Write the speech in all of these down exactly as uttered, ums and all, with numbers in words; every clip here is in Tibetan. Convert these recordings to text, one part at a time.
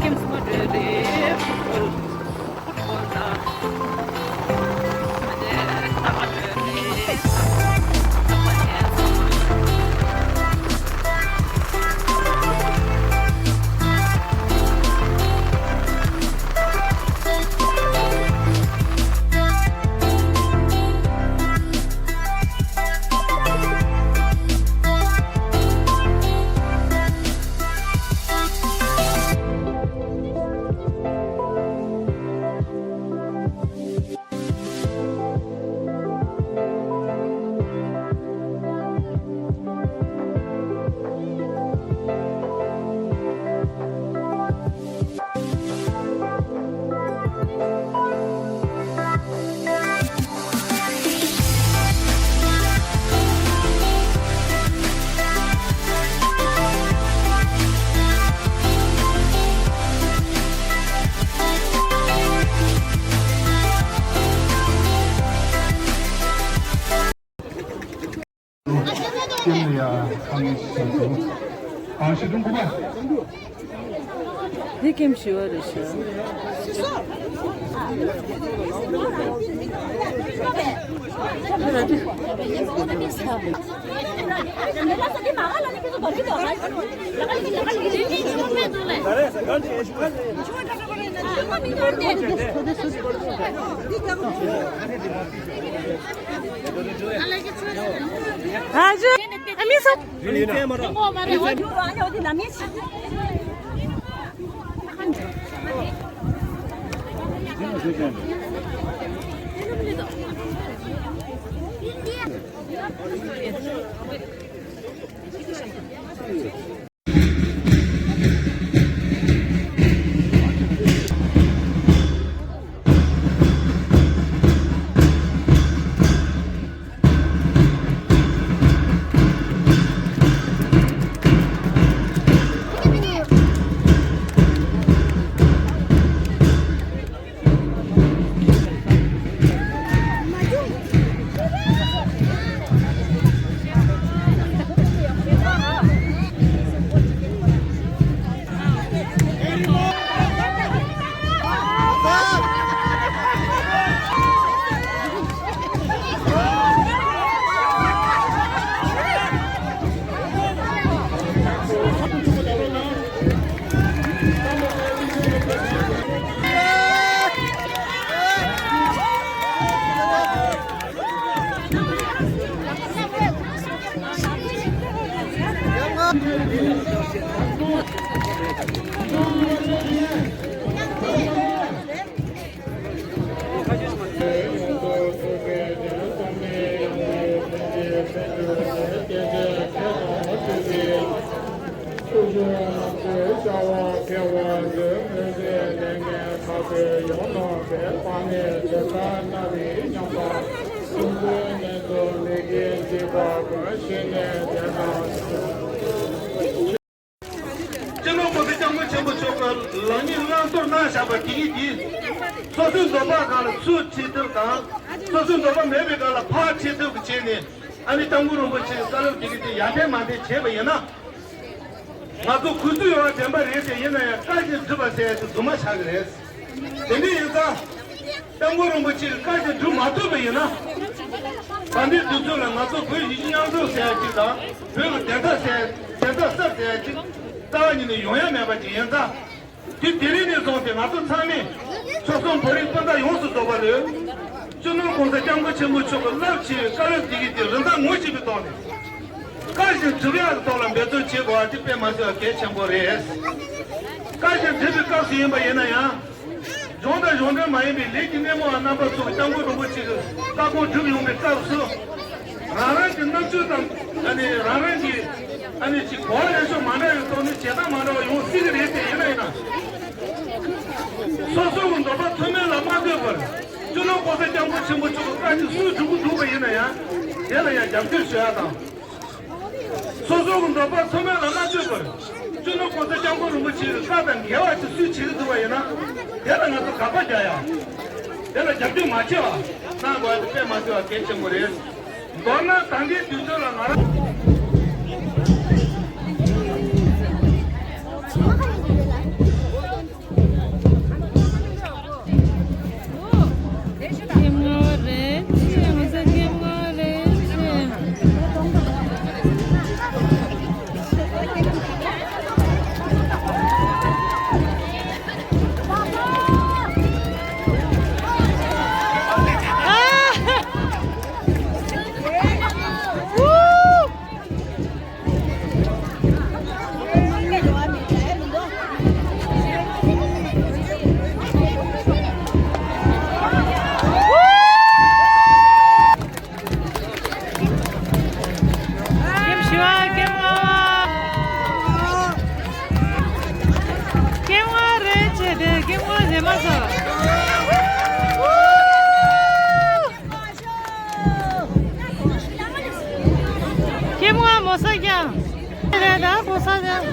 ཀེམ་ལ་ཡ་ཁ་ངེས་ཤིག་བྱས་འདུག་ཨ་ཤི་ཀྲུང་གོ་པ། འདི་ཀེམ་ཞི་བ་རེད་ཤག་ཨ་ཅེ། ཨ་མི་སོ། སྤྱི་ནོར་༸གོང་ས་༸སྐྱབས་མགོན་ཆེན་པོ་མཆོག་གིས་ལག་གཉིས་བླང་དོར་གནང་བཞག་པ་དེ་གཉིས་ཀྱིས་སོ་སོའི་འདོད་པ་སྒང་ལ་ཚུར་ཁྲིད་ཐབས་དང་། སོ་སོའི་འདོད་པ་མེད་པའི་སྒང་ལ་ཕར་ཁྲིད་ཐབས་ཀྱི་ཆེད་ནས། ཨ་ནི་སྐྱབས་མགོན་རིན་པོ་ཆེའི་བཀའ་སློབ་དེ་གི་དེ་ཡར་འཐེན་མར་འཐེན་བྱས་པ་ཡིན་ན། ང་ཚོ་གུས་བཏུད་ཡོང་བ་བདེན་པ་རེད་དེ། ཡིན་ན་ཡང་བཀའ་བཞིན་སྒྲུབ་པ་ཟེར་ཡ་དེ་རྫུན་མ་ཆགས་ཀྱི་རེད། དེ་འདྲ་ཡིན་ཙང་། སྐྱབས་མགོན་རིན་པོ་ཆེ་གི་བཀའ་བཞིན་སྒྲུབ་མ་ཐུབ་པ་ཡིན་ན། ད་ལྟའི་དུས་ཚོད་ལ་ང་ཚོ་བོད་ཡིད་བཞིན་མཉམ་འཛོམས་ཟེར་ཡ་ཅིག་དང་། བོད་ཀྱི་བདེན་མཐའ་ཟེར་ཡ། བདེན་མཐའ་གསར་ཟེར་ཡ་ཅིག་རྩ་བ་ཉིད་ནས་ཡོང་ཡ་མེད་པ་ཅིག་ཡིན་ཙང་། དུས་དེ་རིང་ནས་བཟུང་སྟེ་ང་ཚོ་ཚང་མས་ཆོལ་གསུམ་བོད་རིགས་སྤུན་ཟླ་ཡོངས་སུ་རྫོགས་པ་ལོས། སྤྱི་ནོར་༸གོང་ས་༸སྐྱབས་མགོན་ཆེན་པོ་མཆོག་གི་རླབས་ཆེ་བའི་བཀའ་སློབ་འདི་གའི་དེ་རིན་ཐང་ངོ་ཤེས་པའི་ཐོག་ནས། བཀའ་བཞིན་སྒྲུབ་ཡག་གི་ཐོག་ལ་འབད་བརྩོན་བྱེད་དགོས་པ་དེ་དཔེ་མ་སྲིད་པ་གལ་ཆེན་པོ་རེད། བཀའ་བཞིན་སྒྲུབ་པའི་སྐབས་སུ་ཡིན་པ་ཡིན་ན་ཡང་། གཞུང་དང་གཞུང་འབྲེལ་མ་ཡིན་པའི་ལས་ཀྱི་སྣེ་མོ་བ་རྣམ་པ་ཚོས་སྐྱབས་མགོན་རིན་པོ་ཆེ་གི་བཀའ་དགོངས་སྒྲུབ་ཡོང་བའི་སྐབས་སུ། རང་རང་གི་རྣམ་དཔྱོད་དང་། ཨ་ནི་རང་རང་གི། ཨ་ནི་ཅིག་གོ་བ་ལེགས་ཤོས་མ་འདྲ་བའི་ཐོག་ནས་བྱེད་སྟངས་མ་འདྲ་བ་ཡོང་སྲིད་ཀྱི་རེད་དེ། ཡིན་ན་ཡིན་ན། སོ་སོ་གི་འདོད་པ་མཐོ་དམན་ལ་མ་ལྟོས་པར། སྤྱི་ནོར་༸གོང་ས་༸སྐྱབས་མགོན་ཆེན་པོ་མཆོག་གི་བཀའ་ཆོས་སུ་སྒྲུབ་ཀྱི་འདུག་པ་ཡིན་ན་ཡང་། དེ་ལ་ཡང་རྒྱབ་སྐྱོར་ཞུ་ཡ་དང་། སོ་སོ་གི་འདོད་པ་མཐོ་དམན་ལ་མ་ལྟོས་པར། སྤྱི་ནོར་༸གོང་ས་༸སྐྱབས་མགོན་རིན་པོ་ཆེ་གི་བཀའ་དང་འགལ་བ་ཅིག་སུས་བྱེད་ཀྱི་འདུག་པ་ཡིན་ན། དེ་ལ་ང་ཚོ་དགག་པ་རྒྱག་ཡ། དེ་ལ་རྒྱབ་སྐྱོར་མ་བྱེད་པ་གནང་དགོས་ཡ་དེ་དཔེ་མ་སྲིད་པ་གལ་ཆེན་པོ་རེད། མདོར་ན་ད་ལྟའི་དུས་ཚོད་ལ་ང་རང་། དེ་དེ་ཀེམ་ང་མཛེས་མ་ཚོ། ཀེམ་ང་མོ་ས་ཀྱང་། དེ་རེད་ད་གོ་ས་ཀྱང་།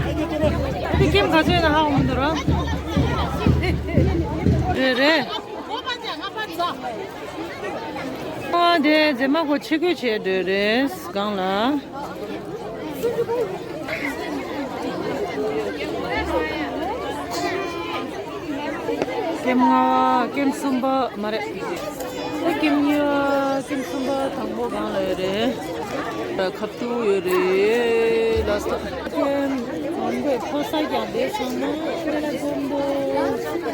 དེ་ཀེམ་ག་ཚོད་ཡིན་ན་ཧ་གོ་མི་འདུག་ར། རེད་རེད། ཨ་དེ་མཛེས་མ་ཁོ་ཆས་གོས་བྱས་འགྲོ་རེད་སྒང་ལ། ཀེམ་ལྔ་པ་ཀེམ་གསུམ་པ་མ་རེད། ད་ཀེམ་གཉིས་པ་ཀེམ་གསུམ་པ་དང་པོ་སྒང་ལ་ཡོད་རེད། ད་ཁབ་ཏུ་ཡོད་རེད་ལ་སྟོ། ཀེམ་དང་པོའི་ཕོ་གསར་རྒྱག་འདས་སོང་ན་ཁྱོད་ལ་འཛོམས་འདུག་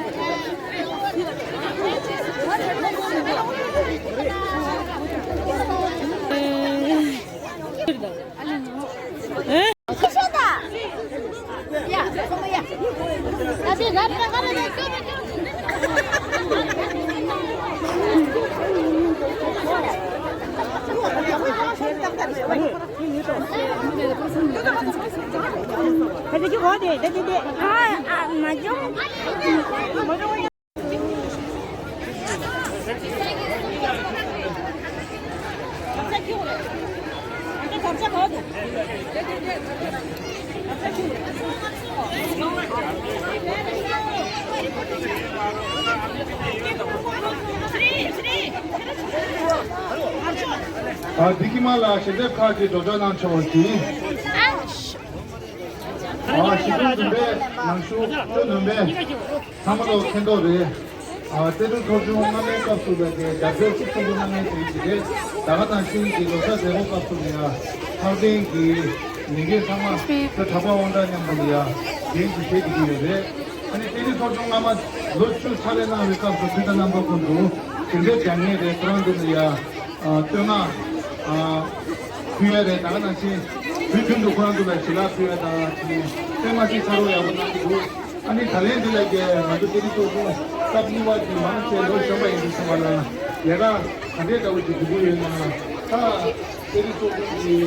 ཨ། འདི་ཀྱི་མ་ལ་ཞལ་འདེབས་ཁག་ཅིག་སྒྲོག་སྦྱང་གནང་ཆོག་པ་ཞུ། ཨ། ཞི་ཀྲུང་བདུན་པའི་ནང་ཞུགས་ཅོ་ནུན་པས་ཚང་མ་ལོ་མཁྱེན་རྟོགས་རེད། ཨ། ཏེ་ཏུ་ཚོགས་ཆུང་སྔ་མའི་སྐབས་སུ་ལ་རྒྱལ་རྒྱབ་སྐྱོར་ཤུགས་ཆེན་པོ་གནང་མཁན་དེ་ཞིག་རེད། ད་ག་ནང་བཞིན་གྱི་ལོ་གསར་མཛད་སྒོ་སྐབས་སུ་ལ་ཡ་འཕྲོད་བསྟེན་གྱི་ལས་འགན་ཚང་མ་ད་གྲྭ་པ་དབང་གྲགས་མཉམ་དུ་ལ་ཡ་འགན་ཞིག་བཞེས་བསྡད་ཀྱི་ཡོད་རེད། ཨ་ནི་ཏེ་ཏུ་ཚོགས་ཆུང་སྔ་མ་ལོ་བཅུ་ཕྱག་ལས་གནང་བའི་སྐབས་སུ་དུས་དང་རྣམ་པ་ཀུན་ཏུ་དེ་འདྲའི་རྒྱག་མཁན་རེད། ཁོ་རང་ཚོ་ལ་ཡ། ཨ། བསྟོད་བསྔགས། ཨ། ཕུལ་ཡ་རེད། ད་ག་ནང་བཞིན་དུས་རྒྱུན་དུ་ཁོ་རང་ཚོ་ལ་ཞལ་ལག་ཕུལ་ཡ་དང་དེ་ནས་པད་མ་སིའི་ཕྱག་རོགས་ཡག་པོ་གནང་གི་འདུག་ཨ་ནི་ད་ལན་འདི་ལ་རྒྱལ་ང་ཚོ་ཏེ་རི་ཚོགས་ཆུང་སྐབས་གཉིས་པ་དེ་མང་ཆེ་ལོ་གཞོན་པ་ཡིན་དུས་ཙམ་པ་ལ་ལས་ཀ་ག་འདྲའི་འདྲ་བོ་ཅིག་སྒྲུབ་ཀྱི་ཡོད་ན། ད་ཏེ་རི་ཚོགས་ཆུང་གི་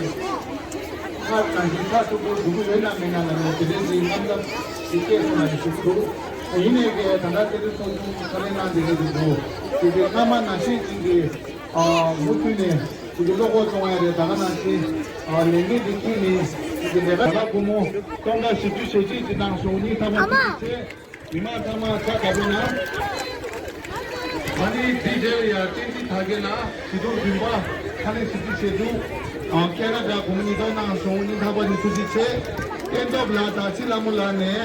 ཁ་ནང་བཞིན་ཁ་ཐུག་པོ་སྒྲུབ་ཀྱི་ཡོད་ན་མེད་ན་ལ་ནས་དེ་འདྲའི་ཅིག་རྣམ་ཐར་ཞིག་སྐྱེས་སོང་ན་ཞུ་གི་འདུག་ཡིན་ནའི་རྒྱལ་ད་ལྟ་ཏེ་རི་ཚོགས་ཆུང་ཁ་ལེན་གནང་བསྡད་ཀྱི་འདུག་དེ་དེ་སྔ་མ་ནང་བཞིན་ཅིག་གི་ཨ། མུ་མཐུད་ནས་དེ་གི་བློ་ཁོག་བཙོང་ཡ་རེད། ད་ག་ནང་བཞིན་ཨ། ལས་འགན་དེ་ཁྱེར་ནས་དེ་གི་ལས་ཀ་ལ་སྒོར་མོ་སྟོང་ཕྲག་བཞི་བཅུ་ཞེ་གཅིག་ཅིག་གནང་སོང་། སྙིང་ཐག་པ་ཐུགས་རྗེ་ཆེ། མི་མང་ཚང་མ་ཚ་དགའ་པོ་གནང་། ཨ་ནི་འདི་རྗེས་ལ་ཡ་བསྟན་འཛིན་དར་རྒྱས་ལགས་བྱིས་སྒྲུང་བདུན་པ་ཁ་ལེན་ཞིབ་འཇུག་བྱས་འདུག་ཨ། ཁེ་ན་ཌ་སྒོར་མོ་ཉིས་སྟོང་གནང་སོང་། སྙིང་ཐག་པ་ནས་ཐུགས་རྗེ་ཆེ། བསྟན་སྟོབས་ལགས་དང་ཚེ་ལྷ་མོ་ལགས་ནས་བྱིས་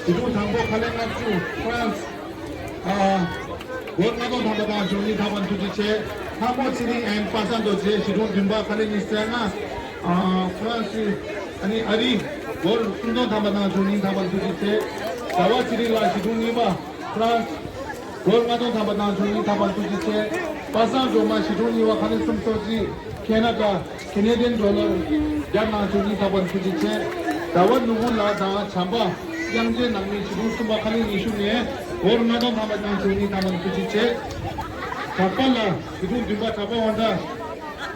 སྒྲུང་དང་པོ་ཁ་ལེན་ལྔ་བཅུ་ཧྥ་རན་སི། ཨ། སྒོར་ལྔ་སྟོང་ཐམ་པ་གནང་བྱུང་། སྙིང་ཐག་པ་ནས་ཐུགས་རྗེ་ཆེ། ལྷ་མོ་ཚེ་རིང་ཨེན་པ་སངས་རྡོ་རྗེ་བྱིས་སྒྲུང་བདུན་པ་ཁ་ལེན་ཉི་ཤུ་རྩ་ལྔ། ཨ། ཧྥ་རན་སི། ཨ་ནི་ཨ་རི། སྒོར་སུམ་སྟོང་ཐམ་པ་གནང་བྱུང་། སྙིང་ཐག་པ་ནས་ཐུགས་རྗེ་ཆེ། ཟླ་བ་ཚེ་རིང་ལགས་བྱིས་སྒྲུང་གཉིས་པ་ཧྥ་རན་སི། སྒོར་ལྔ་སྟོང་ཐམ་པ་གནང་བྱུང་། སྙིང་ཐག་པ་ནས་ཐུགས་རྗེ་ཆེ། པ་སངས་སྒྲོལ་མ་བྱིས་སྒྲུང་གཉིས་པ་ཁ་ལེན་སུམ་ཅུ་སོ་གཅིག་ཁེ་ན་ཌ། ཁེ་ནེ་ཌི་ཡན་ཌོ་ལར་བརྒྱབ་གནང་བྱུང་། སྙིང་ཐག་པ་ནས་ཐུགས་རྗེ་ཆེ། ཟླ་བ་ནོར་བུ་ལགས་དང་བྱམས་པ་དབྱངས་ཅན་ནང་མི་བྱིས་སྒྲུང་གསུམ་པ་ཁ་ལེན་ཉི་ཤུ་ནས་སྒོར་ལྔ་སྟོང་ཐམ་པ་གནང་བྱུང་། སྙིང་ཐག་པ་ནས་ཐུགས་རྗེ་ཆེ། གྲགས་པ་ལགས་བྱིས་སྒྲུང་བདུན་པ་གྲགས་པ་དབང་གྲགས་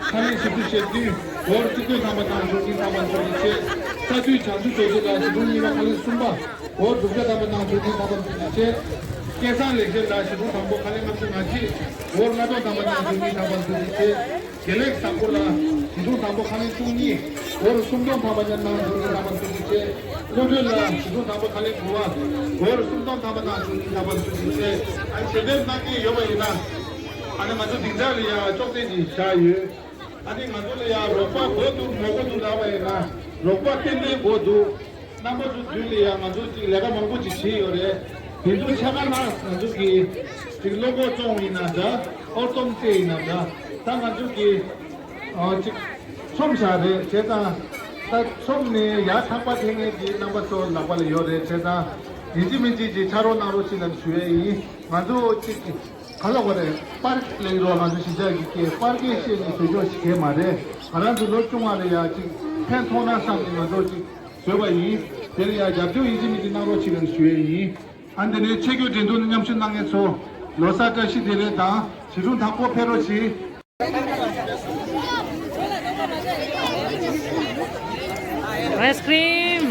ཁ་ལེན་བཞི་བཅུ་ཞེ་བདུན། སྒོར་གཅིག་སྟོང་ཐམ་པ་གནང་བྱུང་། སྙིང་ཐག་པ་ནས་ཐུགས་རྗེ་ཆེ། ས་འཐུས་བྱང་ཆུབ་རྡོ་རྗེ་ལགས་བྱིས་སྒྲུང་གཉིས་པ་ཁ་ལེན་གསུམ་པ། སྒོར་དྲུག་བརྒྱ་ཐམ་པ་གནང་བྱུང་། སྙིང་ཐག་པ་ནས་ཐུགས་རྗེ་ཆེ། སྐལ་བཟང་ལེགས་བཤད་ལགས་བྱིས་སྒྲུང་དང་པོ་ཁ་ལེན་ལྔ་བཅུ་ང་གཅིག་སྒོར་ལྔ་སྟོང་ཐམ་པ་གནང་བྱུང་། སྙིང་ཐག་པ་ནས་ཐུགས་རྗེ་ཆེ། དགེ་ལེགས་བཟང་པོ་ལགས་བྱིས་སྒྲུང་དང་པོ་ཁ་ལེན་བཅུ་གཉིས། སྒོར་སུམ་སྟོང་ཐམ་པ་ཉར་གནང་བྱུང་། སྙིང་ཐག་པ་ནས་ཐུགས་རྗེ་ཆེ། བློ་གྲོས་ལགས་བྱིས་སྒྲུང་དང་པོ་ཁ་ལེན་དགུ་པ། སྒོར་སུམ་སྟོང་ཐམ་པ་གནང་བྱུང་། སྙིང་ཐག་པ་ནས་ཐུགས་རྗེ་ཆེ། ཨ་ནི་ཞལ་འདེབས་གནང་མཁན་ཡོད་པ་ཡིན་ན། ཨ་ནི་ང་ཚོ་སྡིངས་ཆ་ལ་ཡ་ཅོག་ཙེ་ཅིག་བཞག་ཡོད། ཨ་ནི་ང་ཚོ་ལ་ཡ་རོགས་པ་དགོས་འདུག་མ་དགོས་འདུག་ལབ་པ་ཡིན་ན། རོགས་པ་ཏན་ཏན་དགོས་འདུག་རྣམ་པ་ཚོ་མདུན་ལ་ཡ་ང་ཚོ་ཅིག་ལས་ཀ་མང་པོ་ཅིག་བྱས་ཡོད་རེད། དེ་ཚོ་ཆ་ཚང་ང་ཚོ་གི་ཅིག་བློ་ཁོག་བཙོང་ཡིན་ན་འདྲ། ཨོ་སྟོང་རྩེ་ཡིན་ན་འདྲ། ད་ང་ཚོ་གི་ཨ་ཅིག་ཚོམས་བཞག་རེད། བྱས་ཙང་ད་ཚོམས་ནས་ཡར་ཐག་པ་འཐེན་མཁན་དེ་རྣམ་པ་ཚོ་ལག་པ་ལ་ཡོད་རེད། བྱས་ཙང་ཡིན་གཅིག་མིན་གཅིག་ཅིག་ཕྱག་རོགས་གནང་རོགས་བྱེད་ལབ་ཞུ་ཡས་ཡིན། ང་ཚོ་ཅིག་ག་ལབ་དགོས་རེད། པར་ལེགས་རོགས་ང་ཚོ་གཞིས་ཆགས་ཀྱི་སྐད་པར་སྐད་བཤད་ནས་བཟོ་ཕྱོགས་ཤིག་གས་མ་རེད། ང་རང་ཚོ་ལོ་བཅོ་ལྔ་ལ་ཡ་ཅིག་ཕན་ཐོགས་ན་བསམ་ནས་ང་ཚོ་ཅིག་བཟོས་པ་ཡིན། དེ་ལ་ཡ་རྒྱབ་སྐྱོར་ཡིན་གཅིག་མིན་གཅིག་གནང་རོགས་བྱེད་ལབ་ཞུ་ཡས་ཡིན། ཨ་འདི་ནས་ཆེད་སྐྱོད་འགྲན་བསྡུར་མཉམ་ཞུགས་གནང་མཁན་ཚོ་ལོ་གསར་བཀྲ་ཤིས་བདེ་ལེགས་དང་བྱིས་སྒྲུང་དང་པོ་ཕེབས་རོགས་གྱིས། Ice cream.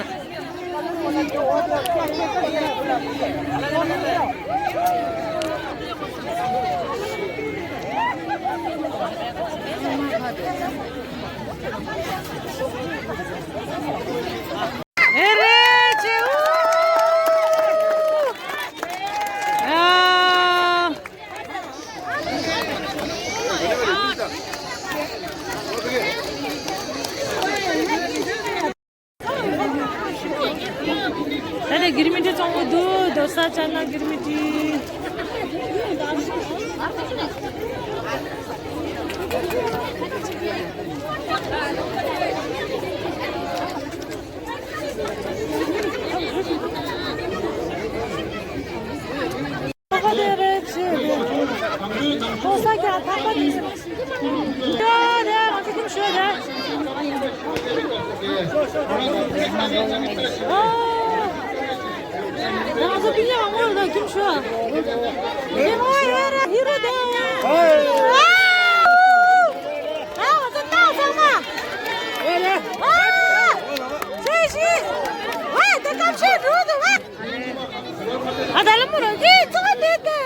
ཨ་ད་ལ་མོ་རང་གིས་ཚོགས་དེ་དེ།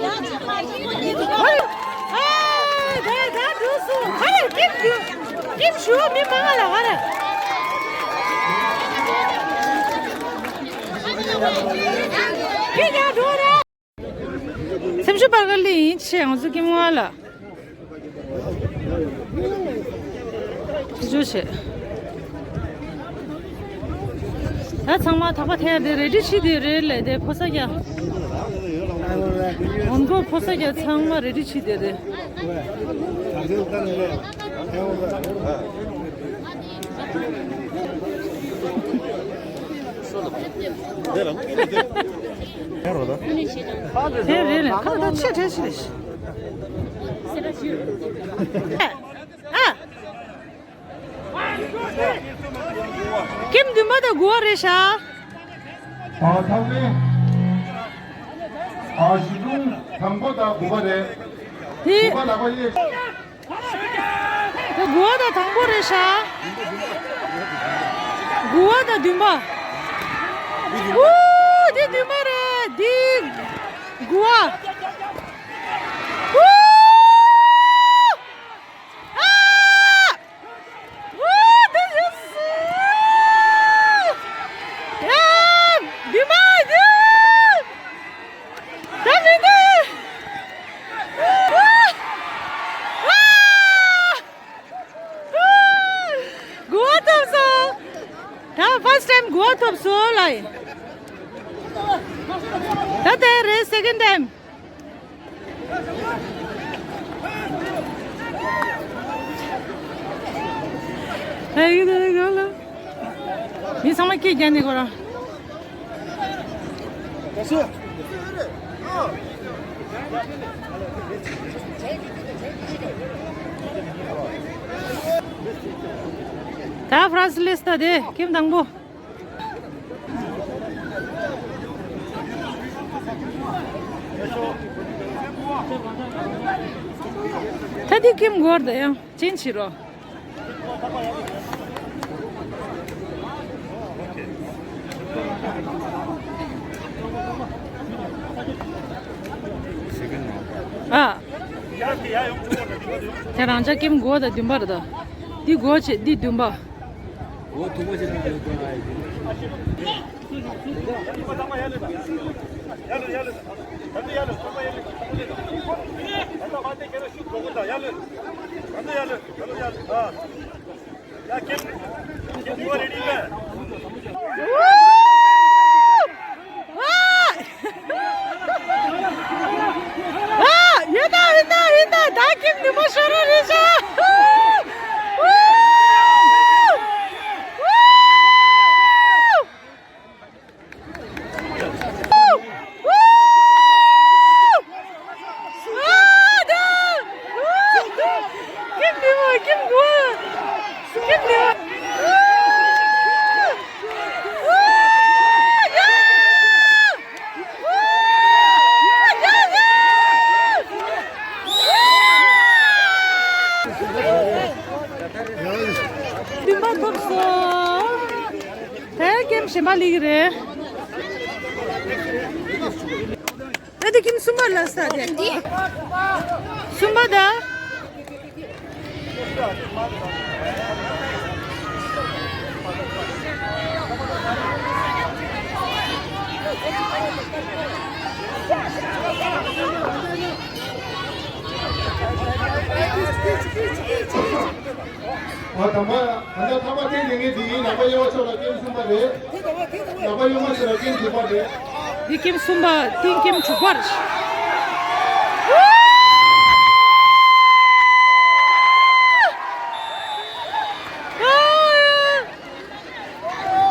ཨ་ད་ད་འགྲོ་སོང་། ཧ་ལས་ཀིམ་འགྲོ། ཀིམ་ཞུ་བ་མི་མང་ལ་ཧ་ར། ཀིམ་ཡར་འགྲོ་ར། སེམས་ཤུགས་སྤར་ག་ལི་ཡིན་ཆེ་ང་ཚོ་ཀིམ་ང་ལ། ཅི་ཅོ་བྱེད། ད་ཚང་མ་ཐག་པ་ཐེ་ཡ་དེ་རེ་ཌི་ཆི་དེ་རེད་ལས་དེ་ཕོ་ས་རྒྱ། འོན་ཀོ་ཕོ་ས་རྒྱ་ཚང་མ་རེ་ཌི་ཆི་དེ་རེད། དེ་རེད་ལས་ཁ་ད་ཆེ་ཁྲེ་ཆེ། ཨ། ཀིམ་བདུན་པ་དང་དགུ་པ་རེད་ཤག་ཨ་ཐབས་ལེན། ཨ་གཞི་ལུང་དང་པོ་དང་དགུ་པ་རེད། དེ། དགུ་པ་ལག་པ་གཡས། དེ་དགུ་པ་དང་དང་པོ་རེད་ཤག་དགུ་པ་དང་བདུན་པ། ཨུ། དེ་བདུན་པ་རེད། དེ་དགུ་པ། ཨུ། ཨ། གོ་བ་ཐོབ་སོང་། ད་ཕར་སི་ཊི་ཊའིམ་གོ་བ་ཐོབ་སོང་ལ་ཡིན། ད་དེ་རེད་སེ་ཀེན་ཌི་ཊའིམ། ཨ་ཡིག་དེ་ག་ལ། མི་ཚང་མ་སྐད་རྒྱག་ནས་ཁོ་རང་། ད་ཕ་རན་སི་ལིས་ད་དེ་ཀིམ་དང་པོ། ད་དེ་ཀིམ་གོར་ད་ཡང་ཅིན་ཆི་རོ། ཨ། དེ་རང་ཅག་ཀིམ་གོ་ད་བདུན་པ་རེད་ད། འདི་གོ་ཆེ་འདི་བདུན་པ། འོ་ཐུག་པ་ཞིག་ན་ཡོད་ཀྱང་ཨ་ཡི་བདུན་པ་ཐོབ་སོང་། དེ་ཀེམ་གཞན་པ་ལིག་རེད། ད་དེ་ཀེམ་གསུམ་པ་ལ་ས་དེ། གསུམ་པ་ད། ཨ་དམ་པ། ད་ལྟ་ཐ་མ་བསྟན་དེ་ངས་འདི་ཡིན། ནག་པ་གཡོན་མ་ཕྱོགས་ལ་ཀེམ་གསུམ་པ་རེད། ནག་པ་གཡོན་མ་ཕྱོགས་ལ་ཀེམ་དྲུག་པ་རེད། འདི་ཀེམ་གསུམ་པ། ཏིང་ཀེམ་དྲུག་པར།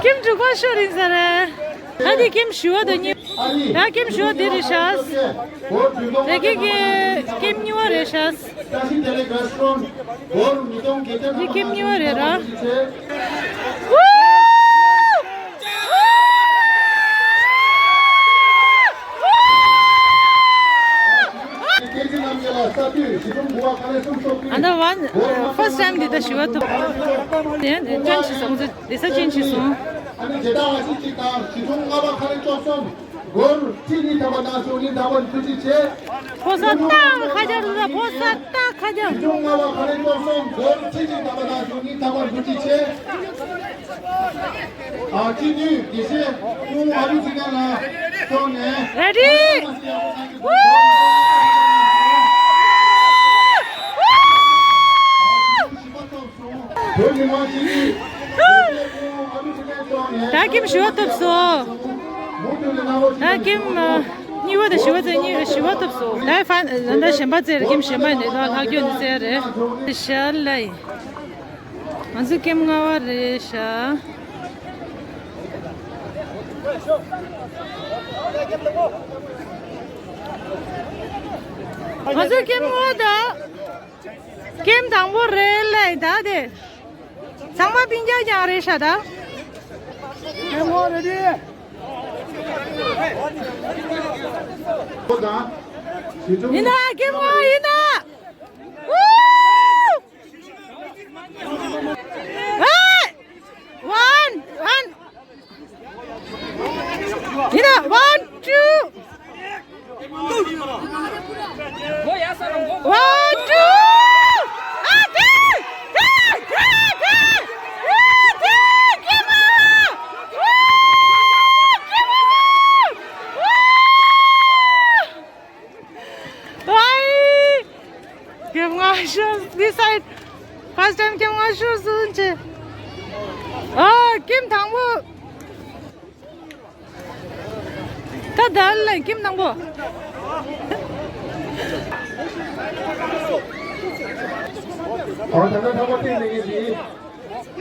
ཀེམ་དྲུག་པ་ཤོ་རིང་ས་རེད། ད་འདི་ཀེམ་བཞི་པ་དང་གཉིས། ད་ཀེམ་བཞི་པ་འདི་རེད་ཤག་དེ་གི་གི་ཀེམ་གཉིས་པ་རེད་ཤག་འདི་ཀེམ་གཉིས་པ་རེད་ར། ཨ་ད་ཝན། ཕར་སི་ཊའིམ་འདི་ད་བཞི་པ་ཐོབ། དེ་ནས་ཅན་ཆི་སོང་ཚེ་དེ་ས་ཅན་ཆི་སོང་། སྒོར་ཁྲི་གཉིས་ཐམ་པ་གནང་ཞུ་ནི་ཐམ་པ་ཐུགས་རྗེ་ཆེ། ཕོ་ས་སྟག་ཁ་རྒྱ་རུ་ད། ཕོ་ས་སྟག་ཁ་རྒྱ། ཞི་ཁྲོང་ལྔ་པ་ཁ་ལེ་ཅོག་སོང་སྒོར་ཁྲི་གཅིག་ཐམ་པ་གནང་ཞུ་ནི་ཐམ་པ་ཐུགས་རྗེ་ཆེ། ཨ་སྤྱི་འཐུས་དགེ་བཤེས་ཁོང་ཨ་རུ་ཚིག་ཁང་ལ་ཕྱོགས་ནས། རེ་ཌི། བོད་མི་མང་སྤྱི་འཐུས་དགེ་བཤེས་ཁོང་ཨ་རུ་ཚིག་ཁང་ཕྱོགས་ནས། ད་ཀེམ་བཞི་པ་ཐོབ་སོང་། ད་ཀེམ་གཉིས་པ་དང་བཞི་པ་ཚེ་གཉིས་བཞི་པ་ཐོབ་སོང་། ད་ཕན་ད་གཞན་པ་ཚེ་ཀེམ་གཞན་པ་ནས་ད་ལྷག་རྒྱུ་ནི་ཚེ་རེད། ཤར་ལ་ཡིན། ང་ཚོ་ཀེམ་ལྔ་པ་རེད་ཤག་ང་ཚོ་ཀེམ་ལྔ་པ་ད། ཀེམ་དང་པོ་རེད་ལ་ད་དེ། ཚང་མ་སྤུན་ཀྱག་རྐྱང་རེད་ཤག་ད། ཀེམ་ལྔ་པ་རེད་དེ། ཡིན་ན་ཀེམ་ལྔ་པ་ཡིན་ན། ཝུ། ཧེ། ཝན། ཝན། ཡིན་ན། ཝན། ཊུ། ཝན། ཊུ། ཨ། ཐི། ཐི། ཐི། ཐི། ཨ། ཐི། ཀེམ་ལྔ་པ། ཝུ། ཀེམ་ལྔ་པ། ཝུ། ཝའི། ཀེམ་ལྔ་པ་ཤོར། འདི་སའིཌ། ཕར་སི་ཊའིམ་ཀེམ་ལྔ་པ་ཤོར་སོང་ཅེ། ཨ། ཀེམ་དང་པོ། ད་ད་ལ་ཀེམ་དང་པོ། ཨ། ད་ད་ད་པ་ཏེ་ནེ་གི་ཡིན།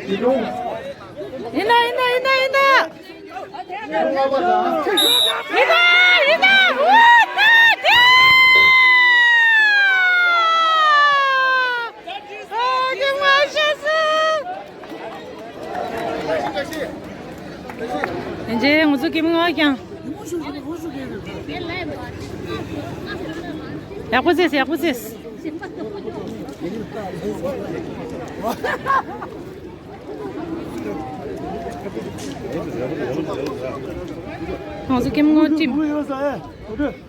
ཡིན་ནོ། ཡིན་ན་ཡིན་ན་ཡིན་ན་ཡིན་ན། ཡིན་ན་ཡིན་ན། ཝུ། ད་དེ། ཨ། ཀེམ་ལྔ་པ་ཤོར་སོང་། ཡིན་ཅེ་ང་ཚོ་ཀེམ་ལྔ་པ་རྐྱང་། ཡག་པོ་བྱས། ཡག་པོ་བྱས། ང་ཚོ་ཀེམ་ལྔ་པ་ཊིམ།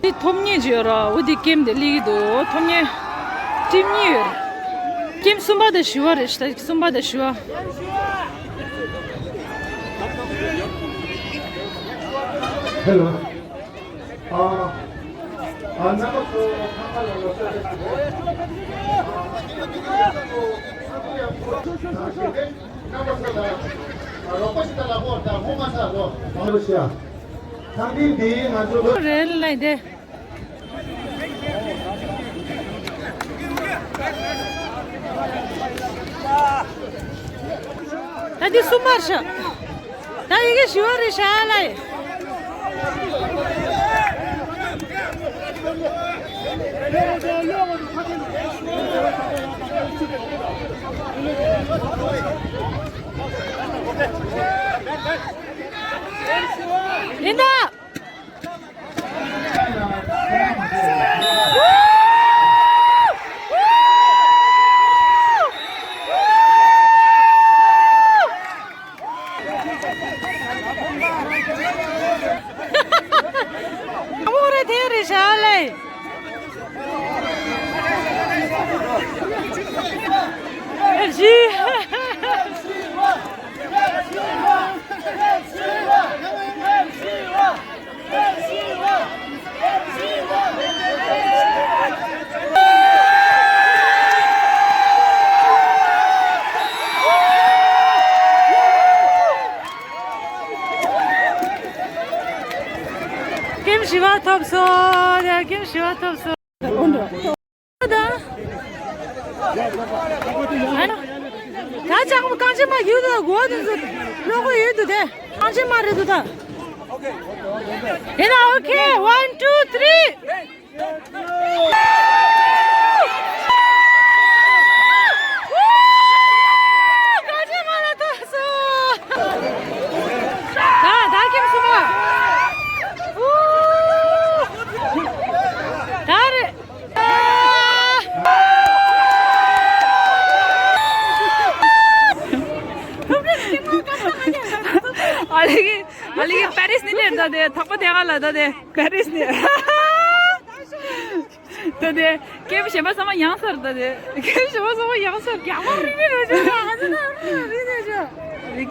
འདི་ཐོབ་ཉེས་བརྗོད་ར། འོ་འདི་ཀེམ་དེ་ལི་གི་འདུག་ཐོབ་ཉེས། ཊིམ་གཉིས་ཡོད། ཀེམ་གསུམ་པ་དང་བཞི་པ་རེད་ཤག་གསུམ་པ་དང་བཞི་པ། ཧེ་ལོ། ཨ། ཨ། རྣམ་པ་ཚོ་ཁ་ཁ་ལ་ལོ་ཤ་རེད། རྣམ་པ་ཚོ་ལ་རོགས་པ་ཞིག་ད་ལ་ཧོ་ད་ཧོ་མ་ཚ་ལོ། ཨ་ལོ་ཤ། ཐང་འདི་འདི་ང་ཚོ་ལོ། རེད་ལ་འདི། ད་འདི་གསུམ་པར་ཤག་ད་ཡི་གེ་བཞི་པ་རེད་ཤག་ལ། ཡིན་ད། ཨ་མོ་རེ་དེ་རེ་ཤ་ལེ། ཨེ་ཤི། སོ་ཡ་ཀེམ་བཞི་པ་ཐོབ་སོང་། ད་ཅང་གང་ཅི་མ་ཡོད་དོ་གོ་དེ་ཚོ་ལོ་གོ་ཡོད་དོ་དེ་གང་ཅི་མ་རེད་དོ་ད། ཡིན་ན་ཨོ་ཁེ། One, two, three. ཨ་ལེ་གི་ཨ་ལེ་གི་པེ་རིས་ནས་ལེར་ད་དེ་ཐག་པ་དེ་ག་ལ་ད་དེ་པེ་རིས་ནས། ད་དེ་ཀེམ་གཞན་པ་ཚང་མ་ཡང་སར་ད་དེ། ཀེམ་གཞན་པ་ཚང་མ་ཡང་སར་རྒྱ་མ་རི་རི་རོ་ཅོ་ང་ཚོ་ན་རི་རི་རོ་ཅོ།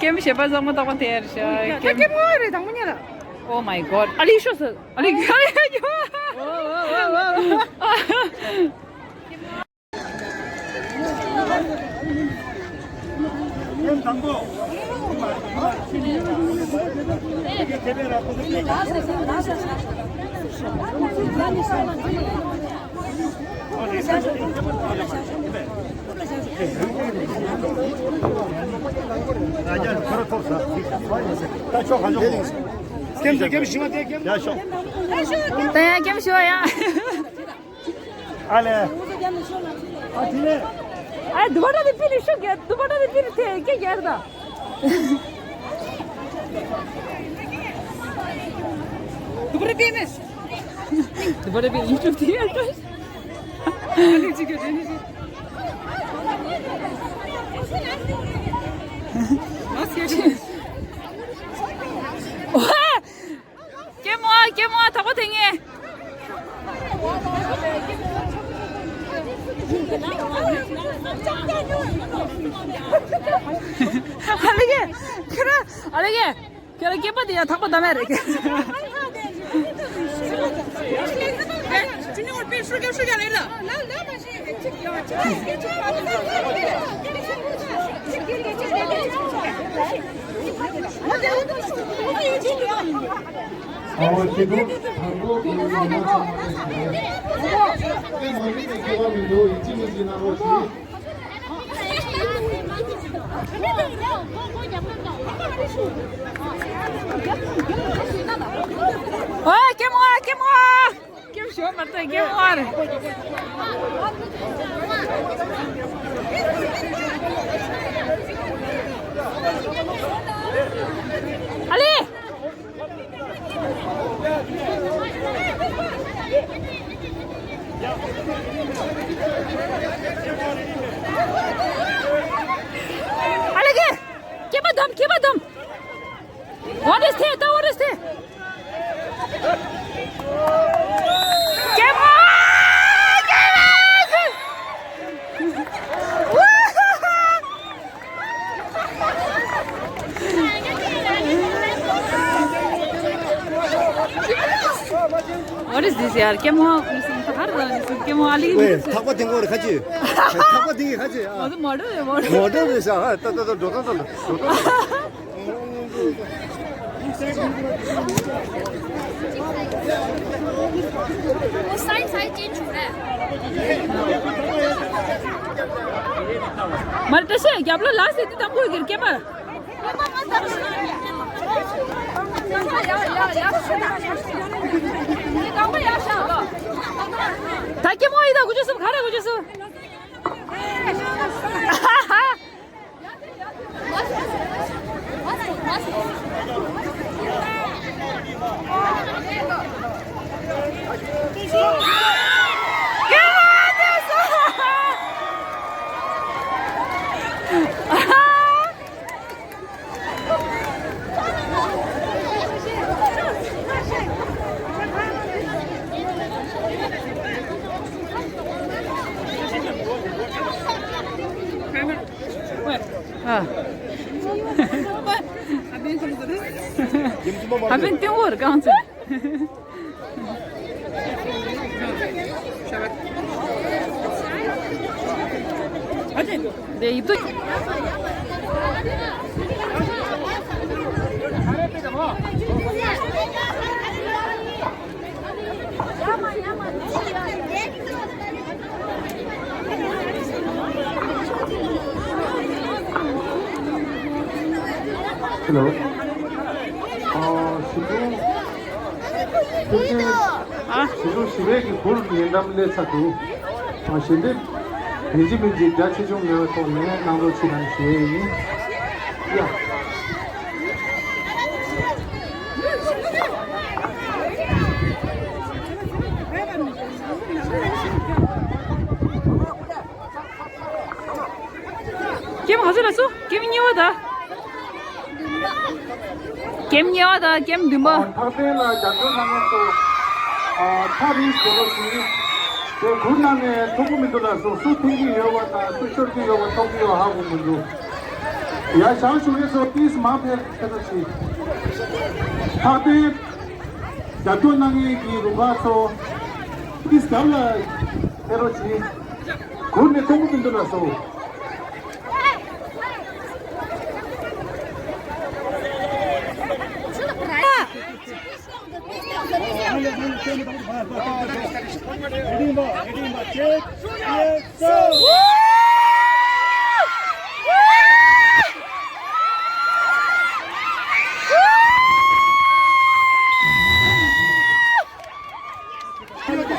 ཀེམ་གཞན་པ་ཚང་མ་ཐག་པ་དེ་ཡར་ཤ་ད་ཀེམ། ཀེམ་ངོ་རེད་དང་མོ་ཉལ། Oh my god. ཨ་ལེ་ཤོ་སར། ཨ་ལེ་ཡ་ཡ་ཡ། ཀེམ་ཀེམ་ཞིམ་མ་དེ་ཀེམ། ཡ་ཤོག་ད་ཡ་ཀེམ་ཤོ་ཡ། ཨ་ལེ། ཨ་དེ་ལེ། ཨ་དུ་པ་ཏྲ་དེ་པི་ལི་ཤོག་གེ། དུ་པ་ཏྲ་དེ་པི་ལི་ཐེ་ཀེ་གེར་ད། དུ་པ་ཏྲ་པི་མེ། དུ་པ་ཏྲ་པི་ལི་ཤོག་དེ་ཡར་ད། ཨ་ལེ་ཅི་གེ་དེ་ནི་ཅི། ཨ་སྐད་ཅི། ཨོ། ཀེ་མོ་ཨ། ཀེ་མོ་ཨ། ཐག་པ་དེ་ངེ། ཨ་ལེ་གེ་ཁྱེད་ར། ཨ་ལེ་གེ་ཁྱེད་ར་སྐེད་པ་དེ་ཡ་ཐག་པ་ད་མེད་རེད་གེ། ཨོ། ཀེ་མོ་ཨ། ཀེ་མོ་ཨ། ཀེམ་ཤོ་མ་ཏོ་ཀེམ་ཨོར། ཨ་ལེ། ཨ་ལེ་གེ། ཀེ་པ་དམ། ཀེ་པ་དམ། What is that? What is that? What is this, ཡར། ཀེ་མོ་ཧ་ཀེ་མོ་ཨ་ལི། ཐག་པ་དེ་ངོ་རེ་ཁ་ཅི། ཐག་པ་དེ་ངེ་ཁ་ཅི། ཨ། མོ་ཊ་མོ་ཊ་རེད་ཤག་ཨ། ད་ད་ད་འགྲོ་ད་ད་འགྲོ་ད། མར་ཏྲ་ཤེ་རྒྱབ་ལོ་ལ་སེ་ཏི་དམ་པོ་གིར་ཀེ་པ། ད་ཀེ་མོ་ཡི་ད་གུ་ཅོ་སུ་ག་རེ་གུ་ཅོ་སུ། ཨ། ཨ་བན་ཏིང་བོར་གང་ཚེ། དེ་ཡིད་དུ། ཨ་ལེ། Hello. ཨ། ཞི་ཀྲུང་། ཨ། ཞི་ཀྲུང་ཞི་བའི་གི་གུར་ཉེ་འགྲམ་སླེབས་ཚར་འདུག་ཨ། ཞལ་འདེབས་ཡིན་གཅིག་མིན་གཅིག་རྒྱ་ཆེ་ཆུང་མེད་པའི་ཐོག་ནས་གནང་རོགས་བྱེད་ལབ་ཞུ་ཡས་ཡིན། ཡ། ཀེམ་ག་ཚོད་ལ་སོང་། ཀེམ་གཉིས་པ་ད། ཀེམ་གཉིས་པ་དང་ཀེམ་བདུན་པ། ཨ། འཕགས་བསྟན་ལ་རྒྱབ་སྐྱོར་གནང་མཁན་ཚོ། ཨ། ཐག་རིང་བྱེད་རོགས་ཞུ། དེ་གུར་ནང་ནས་མཐོང་གི་མི་འདུག་ལབ་སོང་། སུ་འཐེན་གྱི་ཡོད་པ་དང་སུ་ཤོར་གྱི་ཡོད་པ་མཐོང་གི་ཡོད་ཧ་གོ་མི་འདུག་ཡ། བཞེངས་བཞུགས་མཁན་ཚོ་ཏིས་མང་ཕེབས་ཕེབས་རོགས་ཞུ། འཕགས་བསྟན་རྒྱབ་སྐྱོར་གནང་མཁན་གྱི་རུ་ཁག་ཚོ་ཏིས་རྒྱབ་ལ་ཕེབས་རོགས་ཞུ། གུར་ནས་མཐོང་གི་མི་འདུག་ལབ་སོང་།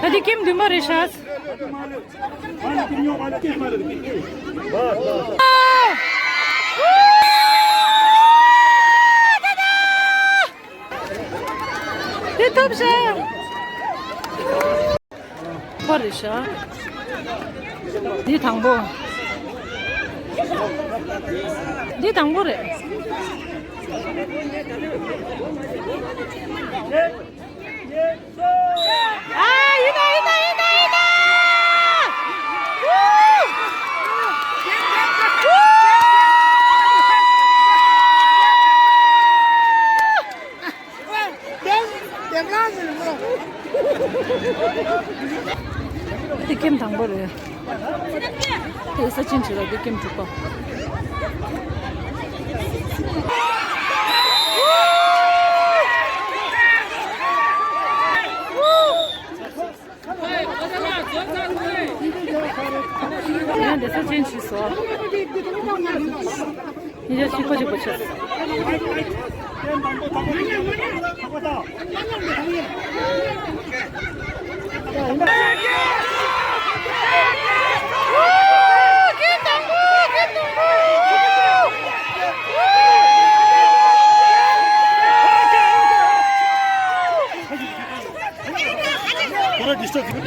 ད་འདི་ཀེམ་བདུན་པ་རེད་ཤག་འདི་ཐོབ་ཤག་པ་རེད་ཤག་འདི་དང་པོ། འདི་དང་པོ་རེད། ཨ། ཡིན་ན་ཡིན་ན་ཡིན་ན་ཡིན་ན། ཝུ། ཝུ། དེ་ཀེམ་དང་པོ་རེད། དེ་ས་ཆེན་ཆེ་ལ་དེ་ཀེམ་དྲུག་པ། ཡང་འདི་ས་ཆེན་ཆེ་སོ། ཉིས་བརྒྱ་ཆིག་པ་ཅིག་པ་ཆགས།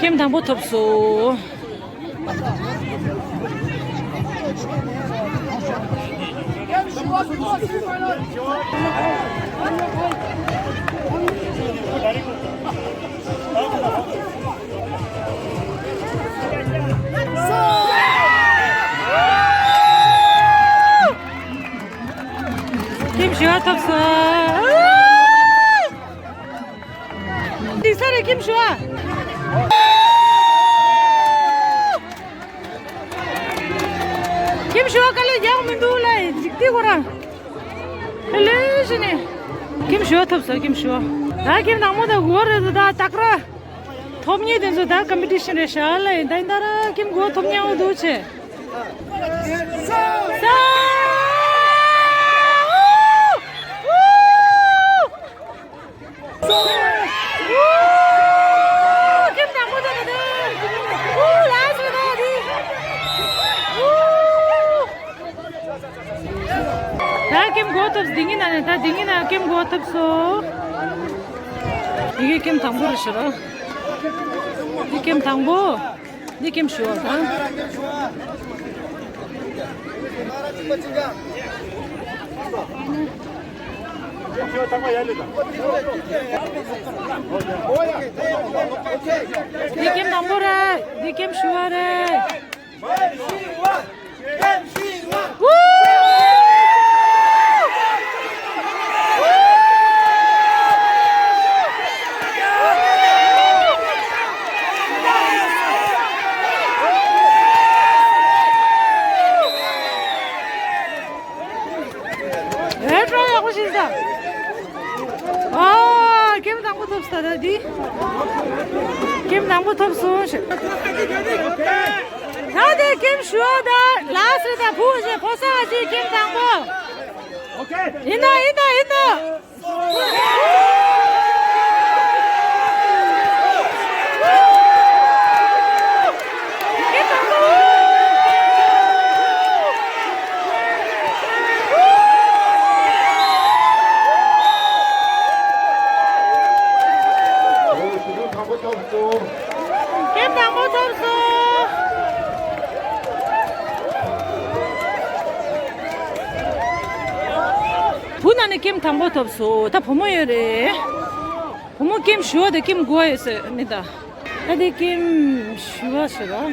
ཀེམ་དང་པོ་ཐོབ་སོང་། ཀེམ་བཞི་པ་ཐོབ་སོང་། འདི་ས་རེད། ཀེམ་བཞི་པ། ཀེམ་བཞི་པ་དཀའ་ལས་རྒྱག་མི་འདུག་ལ། འཇིག་རྟེན་ཁོ་རང་། ལོས་ཤི་ནས། ཀེམ་བཞི་པ་ཐོབ་སོང་། ཀེམ་བཞི་པ། ད་ཀེམ་དང་པོ་དང་དགུ་པ་རེད་འདུག་ད་ཏག་ར། ཐོབ་མཁན་དེ་ཚོ་ད་ཀམ་པི་ཊི་ཤན་རེད་ཤག་ལ། ཡིན་ད་ཡིན་ད་ར་ཀེམ་དགུ་པ་ཐོབ་མཁན་འོ་འདུག་ཆེ། ད་ཀེམ་དགུ་པ་ཐོབ། འདི་གཉིས་ནང་ནས་ད་འདི་གཉིས་ནང་ཀེམ་དགུ་པ་ཐོབ་སོང་། འདི་གི་ཀེམ་དང་པོ་རེད་ཤག་ར། འདི་ཀེམ་དང་པོ། འདི་ཀེམ་བཞི་པ་དང་། འདི་ཀེམ་དང་པོ་རེད། འདི་ཀེམ་བཞི་པ་རེད། ཨེ་ཀྲོ་ཡག་པོ་ཞིག་ཟ། ཨ། ཀེམ་དང་པོ་ཐོབ་ས་ད་འདི། ཀེམ་ ཐོབ་སོང་ཞེས། ད་དེ་ཀེམ་ཞུ་བ་ད་ལགས་སེ་ད་བུ་ཞེས་ཕོ་གསར་ཞིག་ཀེམ་དང་པོ། ཡིན་ན་ཡིན་ན་ཡིན་ན། ཀེམ་དང་པོ་ཐོབ་སོང་། བུ་ན་ནི་ཀེམ་དང་པོ་ཐོབ་སོང་། ད་བུ་མོ་ཡོད་རེད། བུ་མོ་ཀེམ་ཞུ་བ་དང་ཀེམ་དགོས་ཡོད་ཟེར་ནི་ད། ད་དེ་ཀེམ་ཞུ་བ་ཞུ་བ།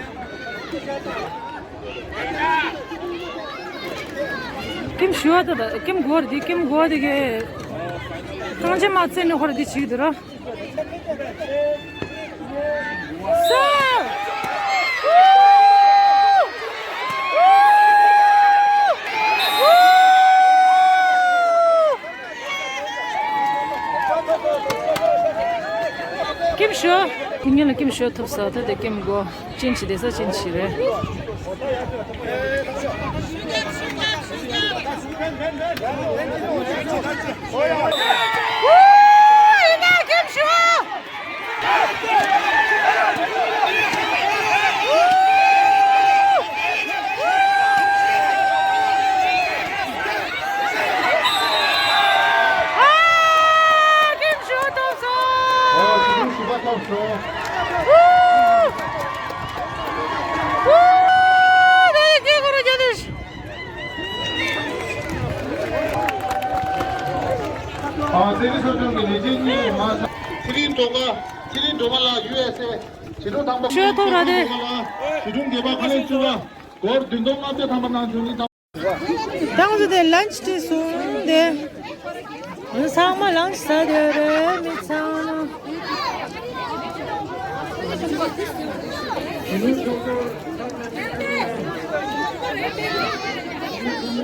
ཀེམ་ཞུ་བ་ད་ད་ཀེམ་དགོས་རེད། དེ་ཀེམ་དགོས་དེ་གས། གང་ཅི་མ་བཙལ་ནི་ཧོར་དེ་བྱེད་ཀྱི་འདུག་ར། ཀེམ་ཞུ། ཁྱེད་ཉིད་ལ་ཀེམ་ཞུ་ཐུབ་ས་ད་དེ་ཀེམ་དགོས། ཅིན་ཆི་དེ་ས་ཅིན་ཆི་རེད། ཨ། ཚེ་རིང་སྲོལ་རྒྱུན་གྱི་ལས་བྱེད་གཉིས་མ་ཚ། ཚེ་རིང་སྒྲོལ་དཀར། ཚེ་རིང་སྒྲོལ་མ་ལགས་ཡུ་ཨེས་ཨེ། བྱིས་སྒྲུང་དང་པོ། ཤོད་ཐུབ་ར་དེ། བྱིས་སྒྲུང་དགེ་བ་ཁ་ལས་བཙུགས་པ། སྒོར་བདུན་སྟོང་ལྔ་བརྒྱ་ཐམ་པ་གནང་བྱུང་ནི་དང་། ཏང་ཙུ་དེ་ལན་ཆི་དེ་སོང་དེ། ཚང་མ་ལན་ཆི་ཟ་དེ་རེད་མི་ཚང་མ།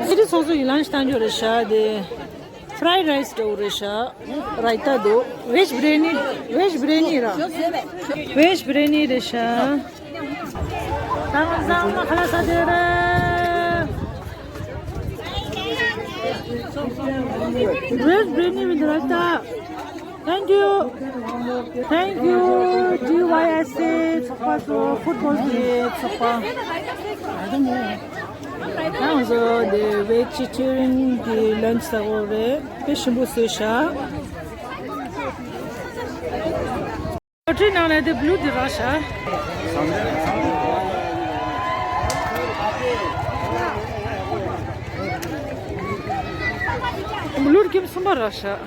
ཚེ་རིང་སོ་སོ་ཡི་ལན་ཆི་བཏང་རྒྱུ་རེད་ཤག་དེ། ཕ་རའེ་ཌི་རའེ་སི་འདྲ་བོ་རེད་ཤག་ར་ཡི་ཏ་འདུག་ཝེཇ་བྷི་རི་ཡ་ནི། ཝེཇ་བྷི་རི་ཡ་ནི་ར། ཝེཇ་བྷི་རི་ཡ་ནི་རེད་ཤག་ཚང་མ་ཚང་མ་ཁ་ལག་ཟ་དེ་རེད། ཝེཇ་བྷི་རི་ཡ་ནི་བི་དི་ར་ཡི་ཏ། Thank you. Thank you. ཌི་ཝའི་ཨེས་ཨེ་ཚོགས་པ་ཚོ། ཕུཊ་བོལ་གྱི་ཚོགས་པ། ང་ཚོ་འདི་ཝེ་ཇི་ཊེ་རི་ཡན་གྱི་ལན་ཆི་ཟ་གོ་རེད། དཔེ་ཞིམ་པོ་བཟོས་ཤག་ལོ་ཊ་རི་ནང་ལ་དེ་བླུ་དེ་རག་ཤག་བླུ་ཀེམ་གསུམ་པ་རག་ཤག